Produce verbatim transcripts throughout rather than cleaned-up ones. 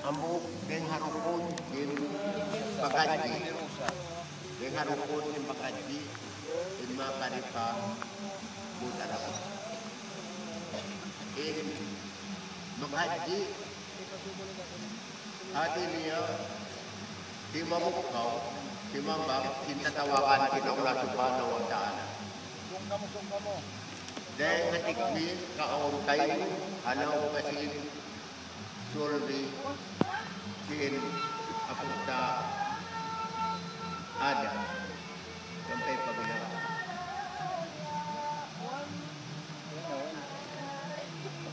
Hambuuk dayn ha rukun sin paghaji. Dayn ha rukun sin paghaji, in makaripa mutarap. In maghaji, hati niya, timabuk kaw, timabuk, in tatawagan sin Allah Subhanahu wa Ta'ala. Dayn ha tikmi, kaun kaw, halaum kaw sin sulbi sin apu' ta Adam. Sampay pa bihaun.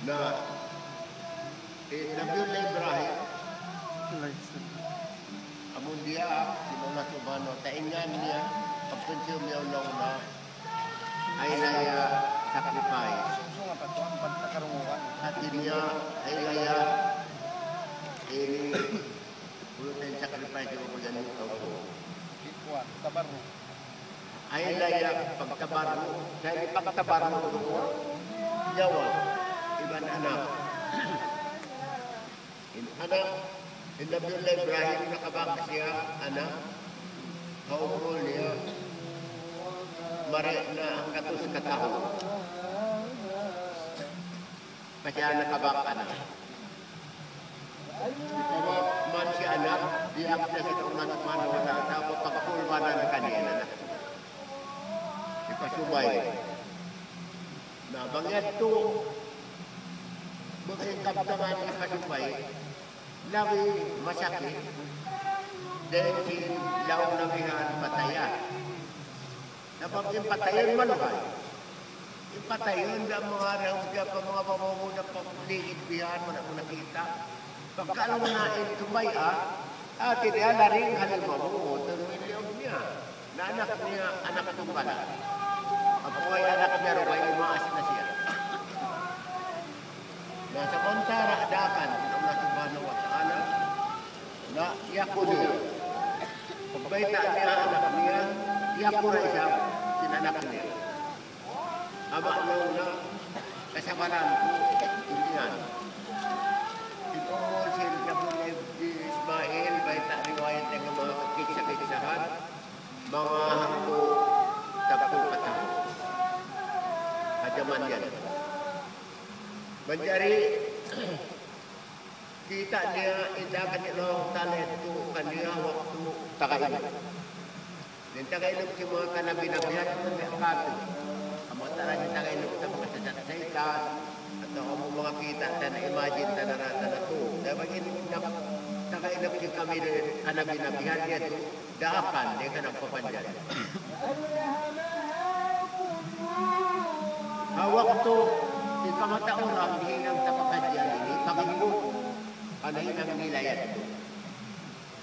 Na, eh, Nabiullah Ibrahim, amun diyaak sin Allah Subhanahu wa Ta'ala, in ngan niya, pagkunsiw niya ulaw na, ay laya sacrifice. Hati niya, ay laya, ini, pulutan sacrifice yung pagdali ng tao. Ay laya pagtabarru, sa' ini pagtabarru, yawa, iban anak. In anak, in Nabiullah Ibrahim, nakabak siya anak, ha umul niya, mari na hanggatus ka tahun. Kasi anak kabak anak. Ikaw man siya anak, diyaak na sin Allah Subhanahu wa Ta'ala, pagkakulbanan kaniya na. Ipasubay. Na, bang yadtu, bang in kabtangan ipasubay, labi masakit, dayn sin laung na bihan patayan. Sabab in patayan maluhay. In patayan da manga araw, da pa manga babaw mu, da pa ligid bihan, wala' mu nakita'. Pagka alam na in tumbay, ah, ah, tiniya laring halimbawa mu, motor million niya. Na anak niya, anak tumbala. Apuay anak niya, rubay, umaas na siya. Na samantara' daakan sin Allah Subhanahu wa Ta'ala, na iyaku niya. Pagbayta' niya anak niya, iyaku ra isab sin anak niya. Ama' laung na, kasabaran ku, in yan. In umul sin Nabi Ismail, bayta' riwayat dayn ha manga kissa-kissahan, manga hangpu' tagpu' ka tahun. Ha jaman yan. Manjari, kita' niya in daakan sin Allah Ta'ala yadtu kaniya waktu taga inup. In taga inup sin manga kanabi-nabihan, manga katu. Amu taran in taga inup sin manga sasat saytan, atawa amu manga kita' ta na imagine ta na rata na tu. Dapat in nap-, taga inup sin kami kanabi-nabihan yadtu, daakan, di' ka nagpapanjari. Ha waktu, in kamatauran, hinang ta pa kajian ini, pag-ikut, panahinang nila yadtu.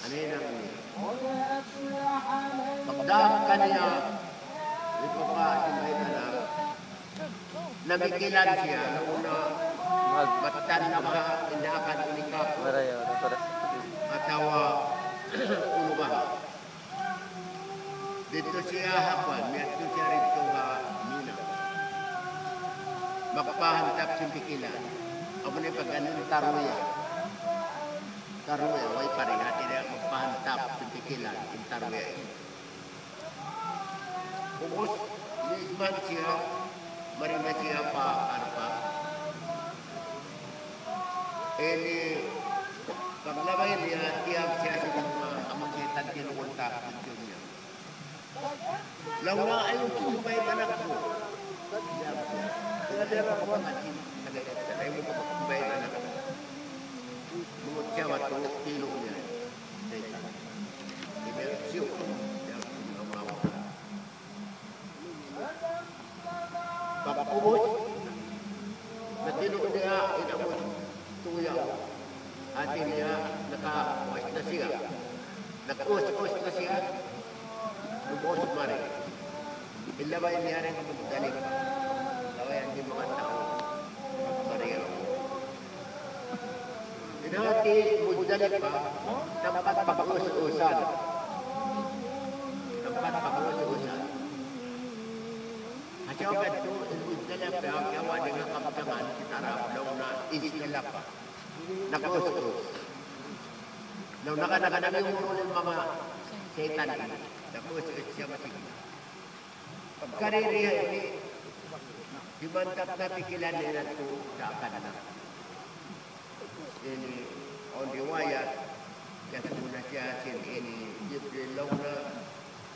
Panahinang nila. Pagdaak kaniya, ipapa, in ay na, namikilan siya, nauna, mattan na ba, in daakan ini ka, Marayaw, na para sa atawa, unu ba? Didtu siya ha kuwan, miyadtu siya didtu ha Mina. Magpahantap sin pikilan. Amu na in pag-anu, taruya. Taruya, way parihati niya, magpahantap sin pikilan, in taruya ini. Ubus, nigman siya, mari na siya pa Arpa. Ini, paglabay niya, tiyag siya sin manga, amun saytan kinukunta, sin niya. Laung na, ayaw mu subayin anak ku. Tiyag siya. Ayaw mu subayin anak ku. Lumut siya, matu, tilu niya. Saytan. Ini, siyu. Tiyag siya, mama. Pag-ubus, natilu' niya in amun tuyaw. Hati niya, nakakuwas na siya. Nakakuwas-kuwas na siya. Lumuwas mari. In labay niya dayn ha Muzdalifah. Labayan sin manga tau. Mari. In hati Muzdalifah, tampat pag-us-usan. Tampat pag-us-usan. Hati yadtu, in Muzdalifah, kiyawa' dayn ha kabtangan sin Arab, law Is na lapa. Nag-us-us. Laung niya, naka-, naka-, naka-, yung murul yung mga setan ini. Nag-us-us siya masigla. Pagkaririya ini, himantap na pikilan niya na tu sa kanan. Ini, awn riwayat, yasūd na siya sin ini, Jibril, laung niya,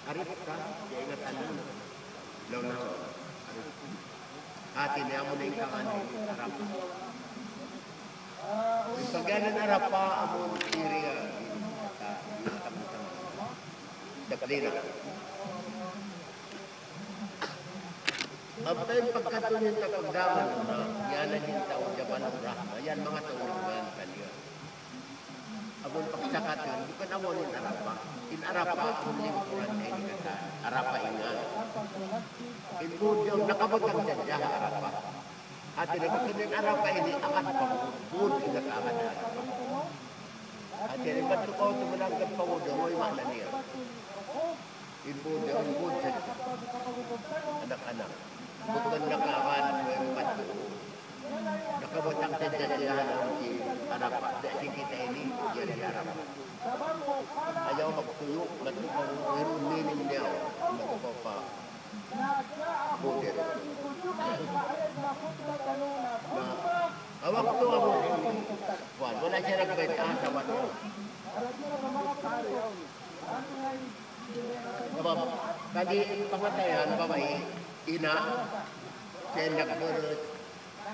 "Arif ka?" Siya, "Ingatan mu na." Laung niya, "Arif." Hāti niya, amu na in kawman ini, Arafah. In pagngānan Arafah, amu in iriya, in kata, in kabutangan. Daklina. Ampa in pagkadtu niya ta pagdaman na, yan na in tau Jabal Rahmah, yan manga tau nagmān kaniya. Amun pagsakat yan, bukun amu in Arafah. In Arafah, amun lingkuran na ini katan. Arafah in ngān. In bud yan, nakabutang sadja ha Arafah. Hāti niya bukun in Arafah ini, akan pa bud, bud in nakaagad Arafah. Hāti niya, bang kaw tumalangkad pa bud, amu in maana niya. In bud, in bud sadja. Anak-anak. Bukun nakaagad, way batu. Nakabutang sadja siya ha lawm sin Arafah. Di' sin kita ini, yari Arafah. Ayaw magtuyu', magtuyu', wayruun meaning niya, magtuyu' pa. Bud. Na, awak tu, amu ini. Wala', wala' siya nagbayta' ha tawad niya. Sabab, kadi pamatayan, babai, ina', siya in nagburus,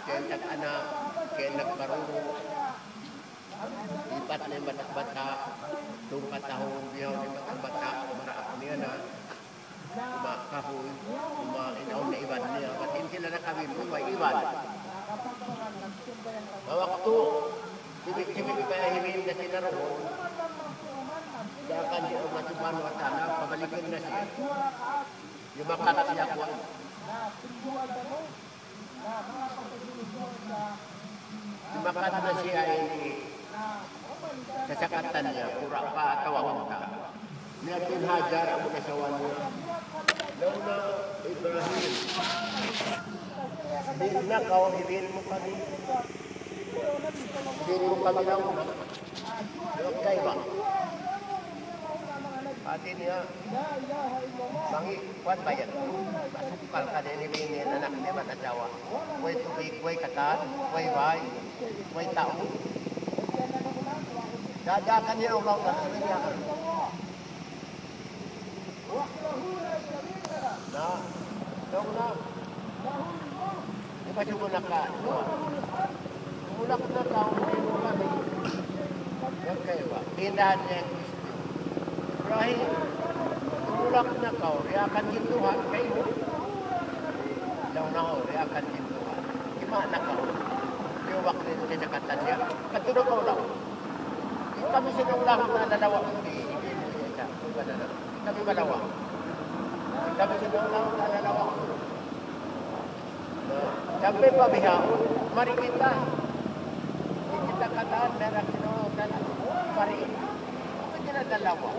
siya in nag-anak, siya in nagparuru. Ipat na in bata'-bata', tungka tahun, bihaun in bata'-bata', maraak niya na, kuma kahuy, kuma in awn na iban niya, bat in sila nakawin, way iban. Waktu, Sibi'-sibi' pa hibil na sila duun. Dayakan sin Allah Subhanahu wa Ta'ala, pabalikan na siya. Yumakat siya kuwan. Yumakat na siya ini. Sasakatan niya, kura' pa atawa unta'. Niya in Hajar, amu in asawa niya. Laung niya, "Ibrahim, di' na kaw hibil mu kami. Hibil mu kami laung niya." Laung kayma. Hāti niya, mangi', kuwan ba yan? Masukal ka na ini, ini, anak niya, matajawa. Way tubig, way katan, way bay, way tau. Dadakan niya, Allah, na, laung na. Di' ba siya muna ka, tumulak na kaw, tumulak na kaw. Yan kayo ba? Pindahan niya in question. Ibrahim, tumulak na kaw, diyakan sin Tuhan, kayo. Laung na, "O, diyakan sin Tuhan. Ima na kaw." Tiyubak niya in sasakatan niya. Kadtu na kaw laung. Kami sin Allahu Ta'ala lawa' kami. Kami malawa'. Kami sin Allahu Ta'ala lawa'. Sampay pa bihaun, mari kita. Di' kita katan, mari sin Allahu Ta'ala. Mari. Di' sila nalawa'.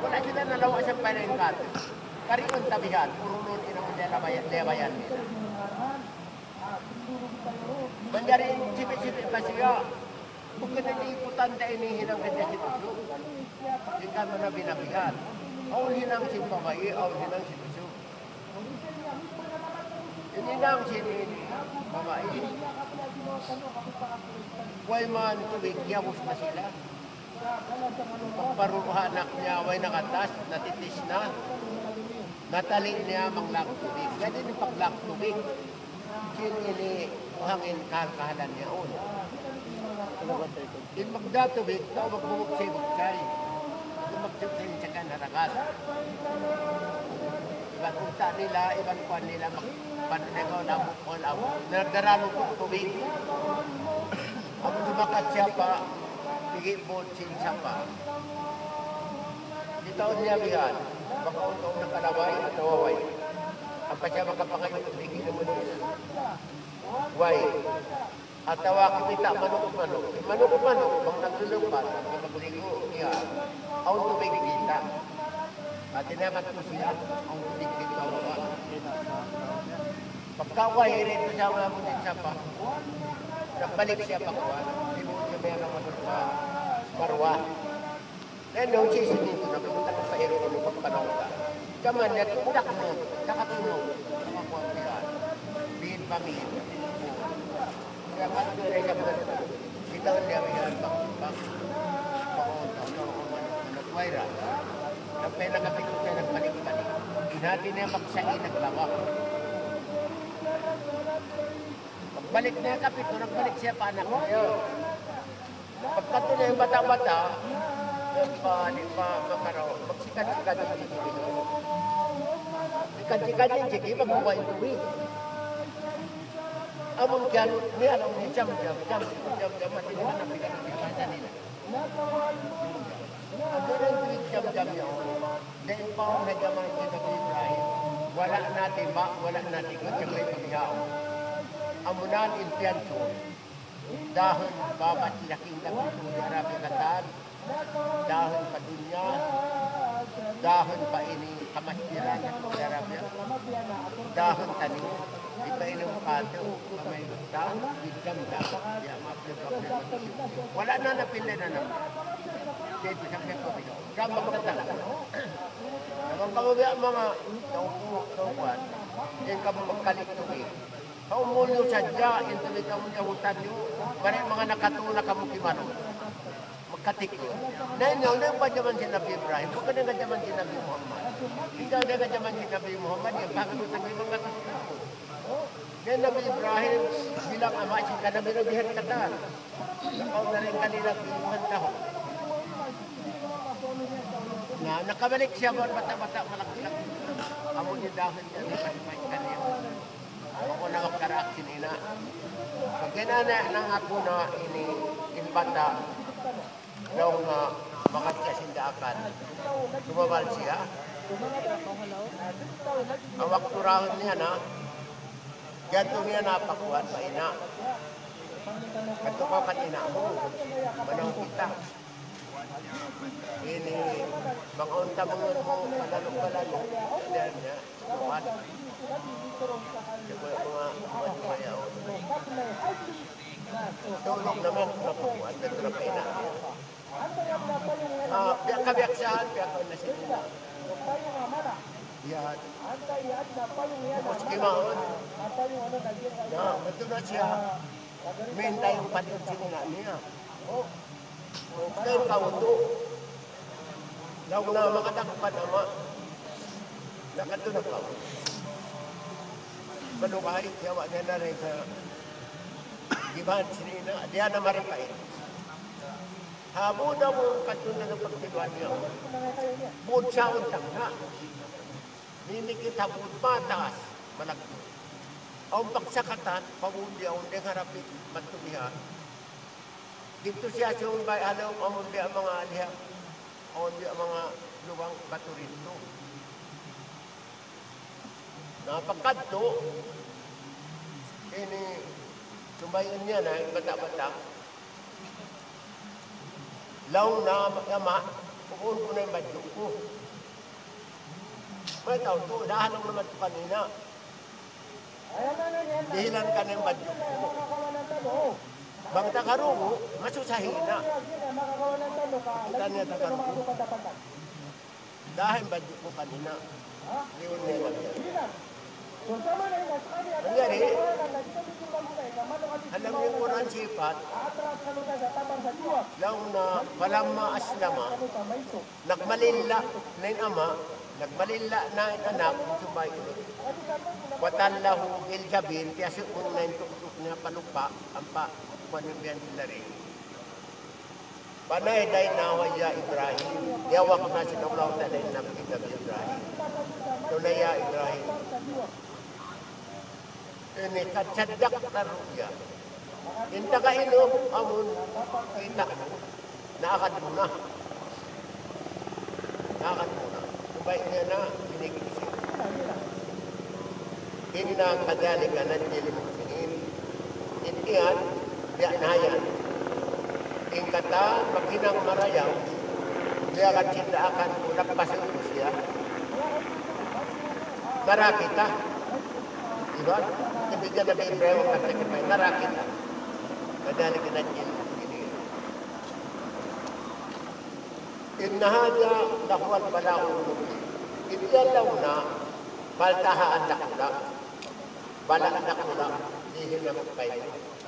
Wala' sila nalawa' sampay na in katu'. Kariun tabihan, urunun in amu nila bayan, nila bayan nila. Manjari sibi'-sibi' pa siya. Bukun na di' ikutan da ini hinang kaniya sin usug. Di' ka man na binabihan. Awn hinang sin babai, awn hinang sin usug. In hinang sin babai. Way man tubig, yabus na sila. Pagparuruha anak niya, way nakatas, natitis na. Natali' niya manglag tubig. Yan in paglag tubig. Sin ini, buhangin kahal-kahalan niya, un. In magda tubig, tau magbungug sa ibuksay. Ito magsuksin sa kanarakas. Iban unta' nila, iban kuwan nila, mag-, pan-, ikaw, lamok, kuwan, lamok. Nagdarano tu tubig. Ang dumakat siya pa, pigi' bud sin sapa. Bitaun niya bihan, bang kaun-kaun nakalaway atawa way. Ampa siya makapangayu', bigi' naman niya. Way. Atawa kumita' manuk-manuk. Manuk-manuk, bang naglulupat, bang nagligu' niya. Awn tubig kita'. Hati niya kadtu siya, awn tubig kita'. Pagka way, rin siya mga butit sapa. Nagbalik siya pa kuwan, di mo siya may alam ano pa, barwa. Then, nung sisiminto na, pumunta ka pa rin, ano, pagpanahon ka. Kaman, niya, tulak mo, nakatulog, nakakuha ko yan. Bihid pa, bihid. Kaya, paano na siya, bitaw niya, may alam, bak, bak, bak, nagway ra. Nagpay nakapito siya, nagbalik-balik. Inhati niya, magsa'y, naglaba. Pagbalik niya kapito, nagbalik siya pa anak niya. Pagkadtu niya in bata'-bata', yan pa, di pa makaraw, magsikat-sikat in jiki. Sikat-sikat in jiki, magkuha in tubig. Amun kiyan, niya lang ni jam-jam, jam-jam, jam-jam, mati na napikat-pikat nila. Amu na in tubig jam-jam yaun. Dayn pa na jaman hi Nabi Ibrahim, wala' na timba, wala' na tikud, sabay pagyaun. Amu na in piyansun. Dahun babat laking laking Saudi Arabia katan. Dahun pa dunya. Dahun pa ini kamastiran Saudi Arabia. Dahun tani. Di pa ini mukatu. Kamay dahun. Bidam dahun. Ya, maaf na, maaf na. Wala' na napinda na naman. Kaya ito sa mga pabilo. Kaya magkatala. Naman kamu biya' manga tau, tau kuwan. Yan kamu magkalik tubig. Kaumul niyu sadja, in tubig kamu niyahutan niyu, bari manga nakatuna kamu kimanun. Magkatikud. Na inyo, na in pa jaman sin Nabi Ibrahim, bukun na in jaman sin Nabi Muhammad. Ikaw na in jaman sin Nabi Muhammad, yan pagkakutang niyu manga tau. Na in Nabi Ibrahim, bilang ama' sin kanabi-nabihan katan. Nakaw na rin kanila, bilang tahun. Na, nakabalik siya, buwan bata'-bata', malaki-laki. Amu in dahun niya, di pa, di pa, di pa. Ako na magkaraak sin ina'. Pagkinana na aku na ini, in bata', daw nga, makat siya sin daakan. Tumabal siya. Awak turahun niya na, jatuh niya na pakuan pa ina'. Kadtu kaw kan ina' mu, manaw kita. Ini, bang unta' mu, palalu-palalu, yan niya. Kuwan. Di' ku manga, manga, manga yaun. Tulung naman, kuwan, kuwan, kuwan, kuwan. Ah, piyakabiyaksahan, piyakabiyaksahan. Yan. Tapos kimaun. Na, ito na siya. Minta in palit sin ina' niya. Kaya in kautu. Laung na makadakpan ama'. Nakadtu na kaw. Malugahi, yawa niya na rin sa gibahan sin ina'. Diya na maripay. Habu na mu kadtu na pagtiluan niya. Bud sa untang na. Mimikit ha bud pataas, malaggu'. Awn pagsakatan, pabundi, awn dayng harap, madtu biha. Didtu siya sumbay, alaw, amun biya' manga aliha, awn biya' manga lubang batu didtu. Na pagkadtu, ini, sumbayun niya na, in bata'-bata'. Laung na, ama', kukuun ku na in badju' ku. Mayta' tuud, dahan naman tu kanina. Dihilan kaniya in badju' ku. Bang tagarugu, masusahi na. Kita' niya tagarugu. Dahan in badju' ku kanina. Dihilan niya. Manjari, ha lawm sin Qur'an sipat, laung na, فلما أسلما, nagmalilla na in ama', nagmalilla na in anak, in subay. وتله للجبين, piyasukmung na in tuktuk niya pa lupa', ampa, kuwan in biyan nila rin. فناديناه أن يا إبراهيم. Tiyawag na sin Allahu Ta'ala in Nabi, Nabi Ibrahim. Qulna يا إبراهيم. إني قد صدقت الرؤيا. In taga inu, amun kita' mu. Naagad mu na. Naagad mu na. Subay niya na, binigay siya. إنا كذلك نجزي المحسنين. In yan, biya' na yan. In katan, maghinang marayaw, biya' kan sin daakan mu, nagpasal mu siya. Nara kita. Diba? Ibigay na ba yung brewa ka sa kita? Nara kita. Dali ka na din ini. Inna hadha lahuwal bala'ul mubin. Iti yan laung na, baltahaan na kula'. Bala' na kula'. Dihin na magkain.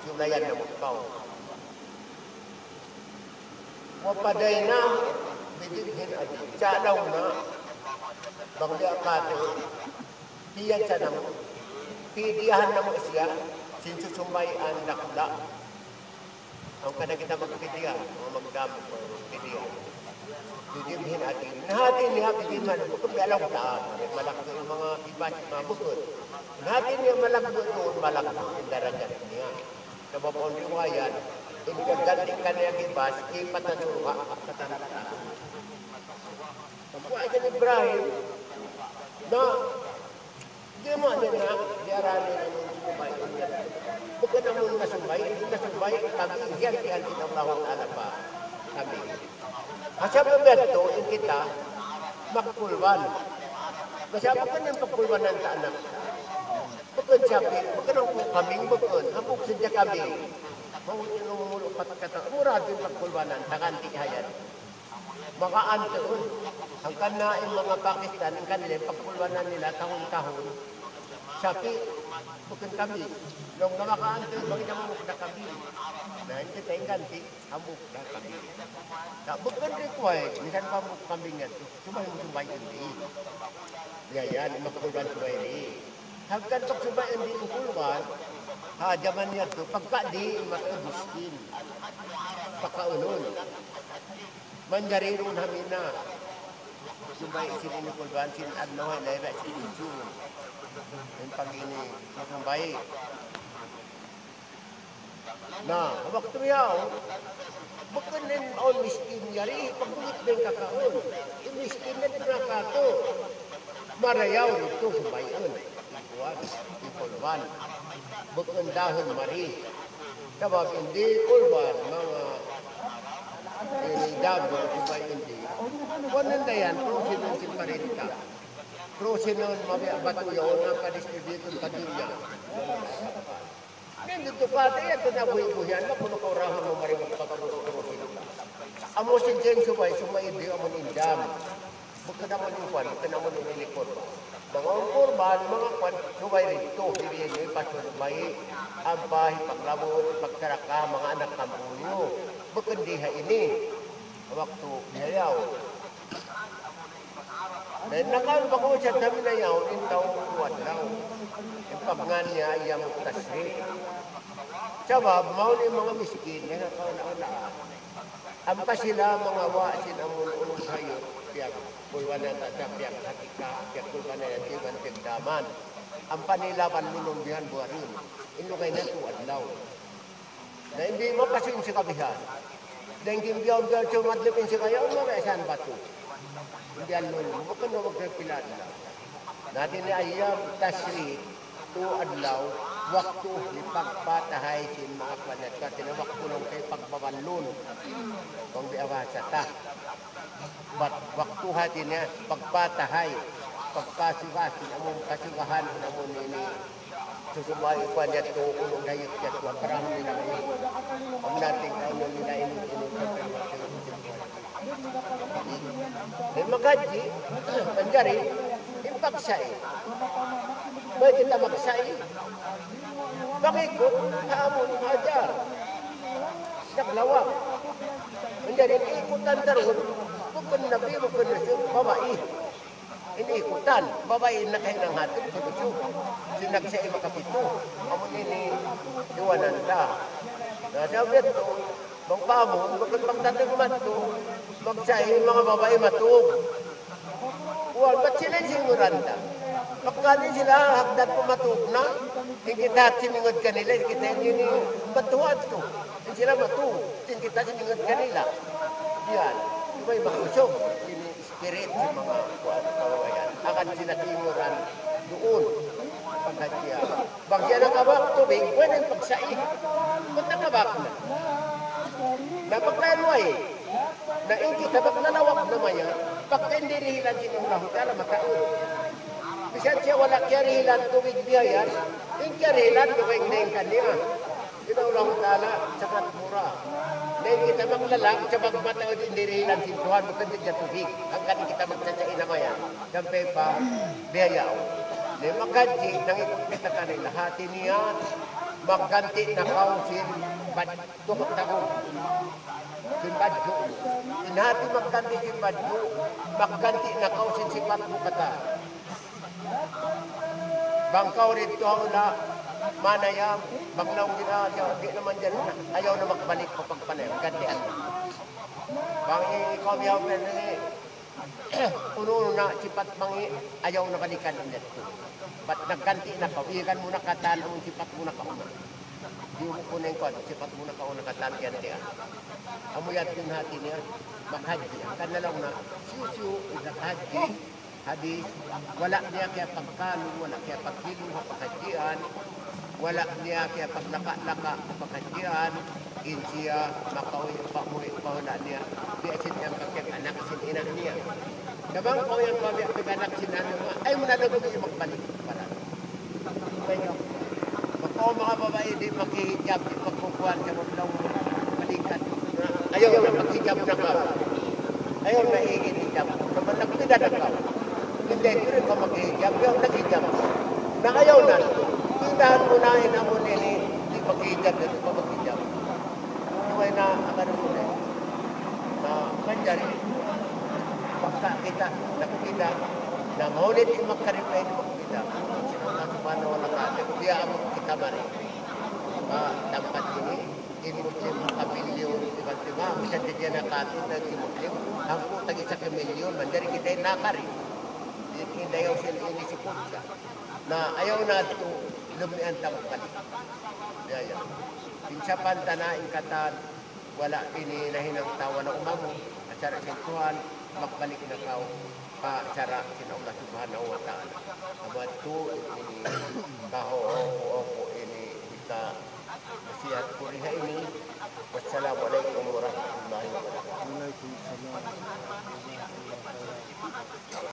Sulayan na magkaw. Wa fadaynahu bidhibhin adhim. Sa' laung na, bang di' akatu, Pidiyahan namu', pidiyahan namu' siya, sin susumbayan dakula'. Awn kada kita magpidiya, manga magdam, magpidiya. Bidhibhin adhim. Na hati niya, bidhibhin adhim. Bukun biya' laung ta, malaggu' in manga kibas, manga bukun. Na hati niya, malaggu' duun, malaggu' in darajat niya. Sabab awn riwayat, in pagganti' kaniya kibas, ipat ha surga', katan-katan. Pagkuha kan Ibrahim, na, di' mu na na, diyara niya na in sumbay niya. Bukun amun nasumbay, in nasumbay, kami, iyan, iyan, in Allahu Ta'ala pa, kami. Asa ba biya' tu, in kita, magkulban. Asa bukun in pagkulbanan ta anak. Bukun sapi, bukun ang kambing, bukun. Hambuuk sadja kambing. Mawut in umulu' pat kata, murag in pagkulbanan, taganti' hayan. Makaantuun. Hangkan na in manga Pakistan, in kanila, in pagkulbanan nila, tahun-tahun. Sapi, bukun kambing. Laung na makaantuun, bang in hambuuk da kambing. Na, in kita in ganti', hambuuk da kambing. Na, bukun required, misan pa hambuuk kambing yan. Subay mu subay ini. Ya, yan, in magkulban subay ini. Hangkan pagsubay ini in kulban, ha, jaman yadtu, pagka di', in matu miskin. Pakaunun. Manjari duun ha Mina. Subay sin ini kulban sin adlaw, ha, lebe sin ini. In pag ini, subay. Na, waktu yaun, bukun in awn miskin yari, pagbuhit na in kakaun. In miskin na di' na katu'. Marayaw didtu subay in. Ikuan, ikulban. Bukun dahun mari. Sabab in di kulban, manga ini dagu, subay in di. Kuwan na yan, prusinun sin parinta. Prusinun, mabiya' batu yaun, ang pa-distribute pa dunya. Nindut tu kata yan, tu nabuhi-buhian, na kunu' kaw rahun mu mari magpagpuru-puru sila. Amu sin sin subay, subay di', amu in dam. Bukun amu in kuwan, bukun amu in ini kurban. Manga kurban, manga kuwan, subay didtu, hiri ini, pasurvey, ampa, hipaglabut, hipagtaraka, manga anak kampung niyu. Bukun di ha ini. Waktu bihayaw. Dayn na kaun pag-uusat kami na yaun, in tau kuwan daw. In pagngān niya, ayyamut tashrik. Sabab, mawn in manga miskin, yan ang kauna-unaan. Ampa sila mangawa' sin amun unug hayup, piyag kulbanan ta, piyag hakika, piyag kulbanan yan, di' man piyagdaman. Ampa nila panlulungbihan buwarin. In lugay na tu adlaw. Na hindi mapasin si kabihan. Dahil ginbiyaw-biyaw siya madlip in si kaya, umabay saan batu. Hindi alun, bukun na magkapilad na. Natin ni ayyam tashrik, tu adlaw, waktu hipagpatahay sin manga kuwan yadtu, hati niya waktu laung ta hipagbabalun. Kung di' abahasa ta. Bat, waktu hati niya, pagpatahay, pagpasiba, sin amun kasibahan, amun ini, susubay, kuwan yadtu, unug hayup yadtu, haram nila ini. Amun nating, amun nila ini, ini, Di' maghajji, manjari, in pagsa'i. Bang kita magsa'i, pangikut, ha amun hajar. Naglawak. Manjari, in ikutan tarun, bukun Nabi, bukun Rasul, babai. In ikutan, babai in nakahinang hati, bukun Rasul. Sin nagsa'i makapitu. Amun ini, iwanan ta. Na, sa' biya' tu, bang pa amun, bukun pagdatung madtu, magsa'i manga babai matug. Kuwan, bat sila in singuran ta? Pagka di' sila hagdat pa matug na, in kita siningud kanila, in kita ini, in matuwad tu. In sila matug, in kita siningud kanila. Yan, subay makusug. Ini spirit sin manga kuwan, kawayan. Akan sila singuran duun. Pagkatiya. Bang siya nakabak tubig, pwede pagsa'i. Ba't nakabak na? Na pagkaluway, na in kita bang nalawak na maya, pagka in dirihilan sin Allahu Ta'ala mataud. Bisan siya wala' kiyarihilan tubig biya' yan, in kiyarihilan tubig na in kaniya. Ina Allah Ta'ala, sangat mura. Na in kita maglalang, sa' magmataud in dirihilan sin Tuhan, bukun sin jatuhi. Hangkan kita magsasain na maya. Sampay pa, biya' yaun. Na in maghajji, nangikut kita kanila, hati niya, magganti na kaw sin bad-, tukut tagu. Sin badju'. In hati magganti sin badju', magganti na kaw sin sipat mu katan. Bang kaw didtu ha hula', manayam, bang laung kita, ayaw, di' na manjari na, ayaw na magbalik pa pagpanayam, gantian. Bang ikaw biya' ha ini, unu na sipat bang i-, ayaw na balikan in yadtu. Bat nagganti na kaw, iyan mu na katan, amun sipat mu na kaw na. Di' mu kuning kuwan, sipat mu na kaw na katan, gantian. Amu yadtu in hati niya, maghajji. Hangkan na laung na, siyu-siyu, in naghajji, hadis, wala' niya kiyapagkalu, wala' kiyapagkilu ha paghajjian, wala' niya kiyapaglaka'-laka' ha paghajjian, in siya makauwi' pa, muwi' pa hula' niya, biya' sin yan pagkag-anak sin ina' niya. Sa' bang kaw yan pa biya' pag-anak sin ina' niya, ayaw mu na daw magbalik para. Bang kaw manga babai di' maghihijab, di' magkukuwan, sa' maglaung, balikan. Ayaw na, maghijab na kaw. Ayaw na in hijab. Sa' man nagpida na kaw. Hindi, di' rin kaw maghihijab, ayaw na hijab. Na ayaw na. Pindahan mu na in amun ini, di' maghihijab, di' kaw maghijab. Way na, akan mu na. Na manjari, pagka kita, nagpida, na maunit in magkaripay, magpida. Sin Allah Subhanahu wa Ta'ala, biya' amu kita mari. Ah, tampat ini, in Muslim, kapilyon, iban tiba, misan di' na katun, na di' Muslim, hangpu' tag-isa ka milyon, manjari kita in nakari. Di' in dayaw sin ini sukut ka. Na ayaw na tu, lumian ta magbalik. Ya, ya. Pinsapan ta na in katan, wala' ini nahinang tau, wala' umamu, acara sin Tuhan, magbalik na kaw, pa acara sin Allah Subhanahu wa Ta'ala. Amu yadtu ini, kaho, opo, opo, ini, kita, nasihat ku di ha ini. Wassalamu alaikum.